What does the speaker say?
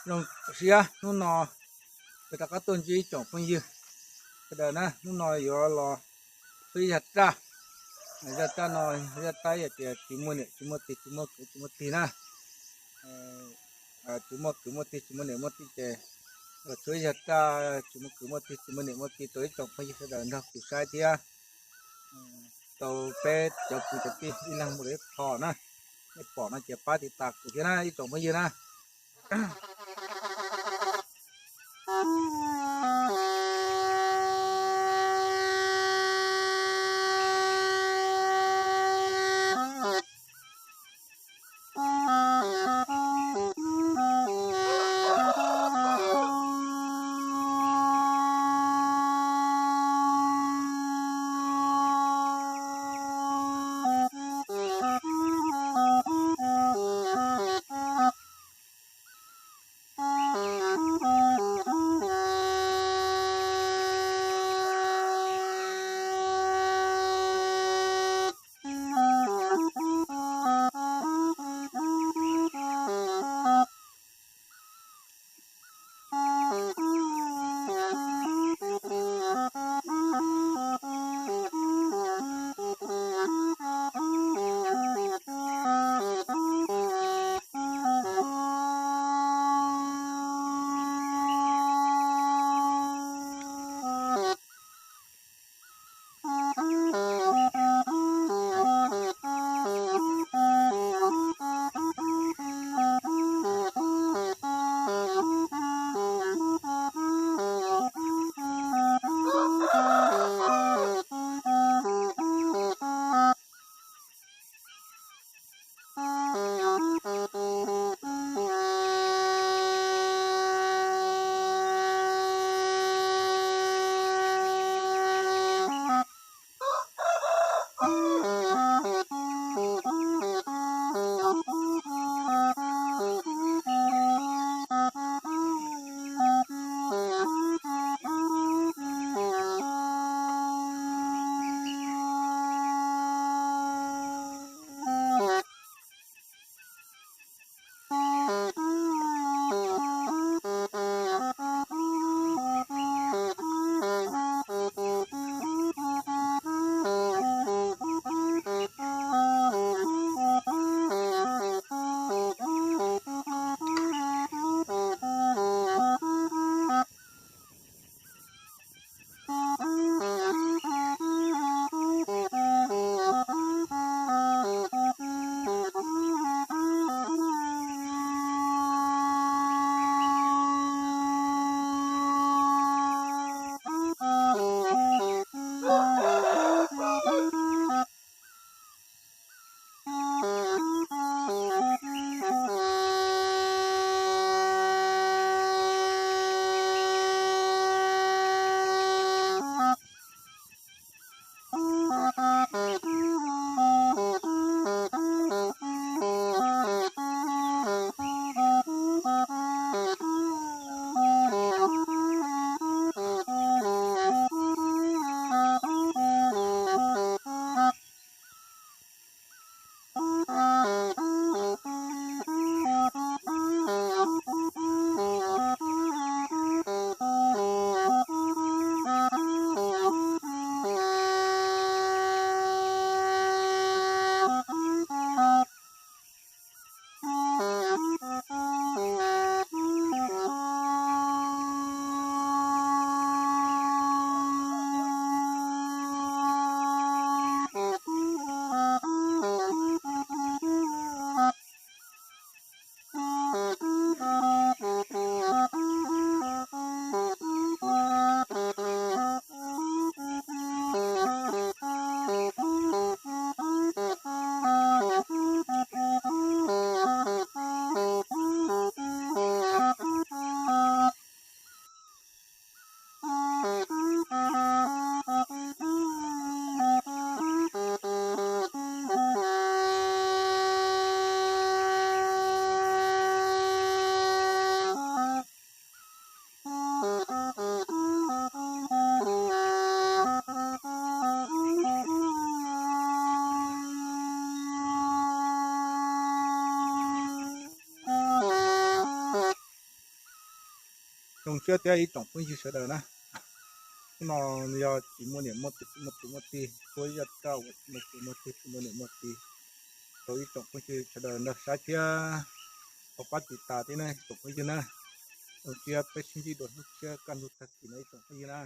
Zoo siab hnub no kuv rov qab tuaj ntsib ib tsoom phooj ywg sawv daws na. Hnub no yuav los txhua ib zaj raj. Zaj raj no, zaj raj yog tias tsis muaj niam tsis muaj txiv, tsis muaj kwv tsis muaj tij na. Tsis muaj kwv muaj tij, tsis muaj niam muaj txiv ces los txhua ib zaj raj tsis muaj kwv muaj tij, tsis muaj niam muaj txiv rau ib tsoom phooj ywg sawv daws nrog kuv saib thiab rau peb cov kwv cov tij ib leeg muaj li ib qho na. Nej pom no ces pab tiv tas kuv thiab na ib tsoom phooj ywg na. Zoo siab thiab ib tsoom phooj ywg sawv daws na, hnub no yog tsis muaj niam muaj txiv, tsis muaj kwv muaj tij, tsuas yog rau uas tsis muaj kwv muaj tij, tsis muaj niam muaj txiv, rau ib tsoom phooj ywg sawv daws nrog saib thiab, tau pab tiv tas thiab na ib tsoom phooj ywg na. Zoo siab peb sib ntsib dua hnub tshiab kaj ntug tag kis no ib tsoom phooj ywg na.